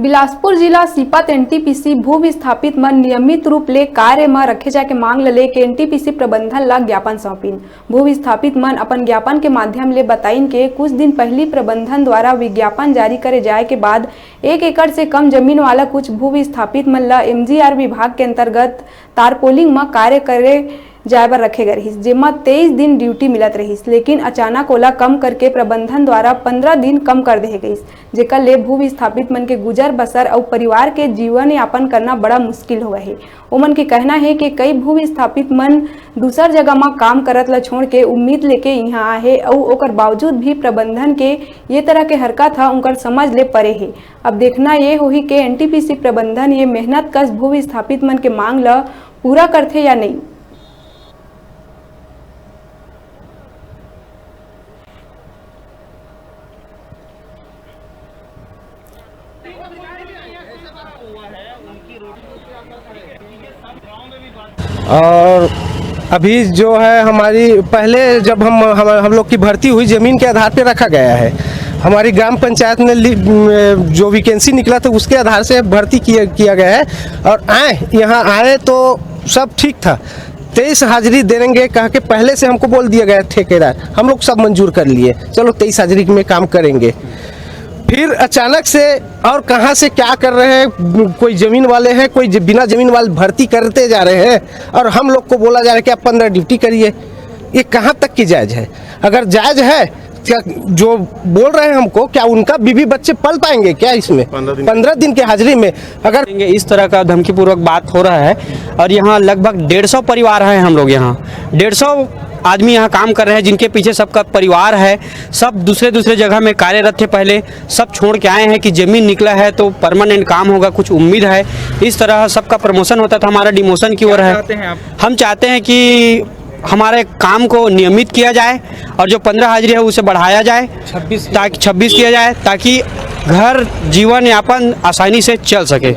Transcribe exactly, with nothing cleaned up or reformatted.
बिलासपुर जिला सीपत एनटीपीसी भू विस्थापित मन नियमित रूप ले कार्य म रखे जाके मांग ल लेके एनटीपीसी प्रबंधन ल ज्ञापन सौंपिन। भू विस्थापित मन अपन ज्ञापन के माध्यम ले बताइन के कुछ दिन पहिली प्रबंधन द्वारा विज्ञापन जारी करे जाए के बाद एक एकड़ से कम जमीन वाला कुछ भू विस्थापित मन ल एमजीआर विभाग के अंतर्गत तारपोलिंग म कार्य करे जाए बर रखे गए रहिस, जेमा तेईस दिन ड्यूटी मिलत रहिस, लेकिन अचानक ओला कम करके प्रबंधन द्वारा पंद्रह दिन कम कर देहे गइस, जेकर ले भू विस्थापित मन के गुजर बसर अउ परिवार के जीवन यापन करना बड़ा मुश्किल होवय हे। ओमन के कहना हे कि कई भू विस्थापित मन दूसर जगह म काम करत ल छोड़ के उम्मीद लेके इहां आए हे अउ ओकर बावजूद भी प्रबंधन के ये तरह के हरकत ह उनकर समझ ले परे हे। अब देखना ये होही कि एनटीपीसी प्रबंधन ये मेहनत कश भू विस्थापित मन के मांग ल पूरा करथे या नहीं। और अभी जो है हमारी, पहले जब हम, हम, हम लोग की भर्ती हुई, ज़मीन के आधार पे रखा गया है। हमारी ग्राम पंचायत ने ली-, जो वैकेंसी निकला था, उसके आधार से भर्ती किया, किया गया है। और आए, यहाँ आए तो सब ठीक था, तेईस हाजिरी देंगे कह के पहले से हमको बोल दिया गया ठेकेदार, हम लोग सब मंजूर कर लिए, चलो तेईस हाजिरी में काम करेंगे। फिर अचानक से और कहाँ से क्या कर रहे हैं, कोई ज़मीन वाले हैं, कोई ज-, बिना ज़मीन वाले भर्ती करते जा रहे हैं और हम लोग को बोला जा रहा है कि आप पंद्रह ड्यूटी करिए। ये कहाँ तक की जायज़ है? अगर जायज़ है, क्या जो बोल रहे हैं हमको, क्या उनका बीवी बच्चे पल पाएंगे क्या इसमें? पंद्रह दिन। पंद्रह दिन की हाजिरी में अगर इस तरह का धमकीपूर्वक बात हो रहा है और यहाँ लगभग डेढ़ सौ परिवार हैं हम लोग यहाँ, डेढ़ सौ आदमी यहाँ काम कर रहे हैं, जिनके पीछे सबका परिवार है, सब दूसरे दूसरे जगह में कार्यरत थे पहले, सब छोड़ के आए हैं कि ज़मीन निकला है तो परमानेंट काम होगा, कुछ उम्मीद है। इस तरह सबका प्रमोशन होता था, हमारा डिमोशन की ओर है। चाहते हैं आप? हम चाहते हैं कि हमारे काम को नियमित किया जाए और जो पंद्रह हाजिरी है उसे बढ़ाया जाए, छब्बीस। ताकि छब्बीस किया जाए, ताकि घर जीवन यापन आसानी से चल सके।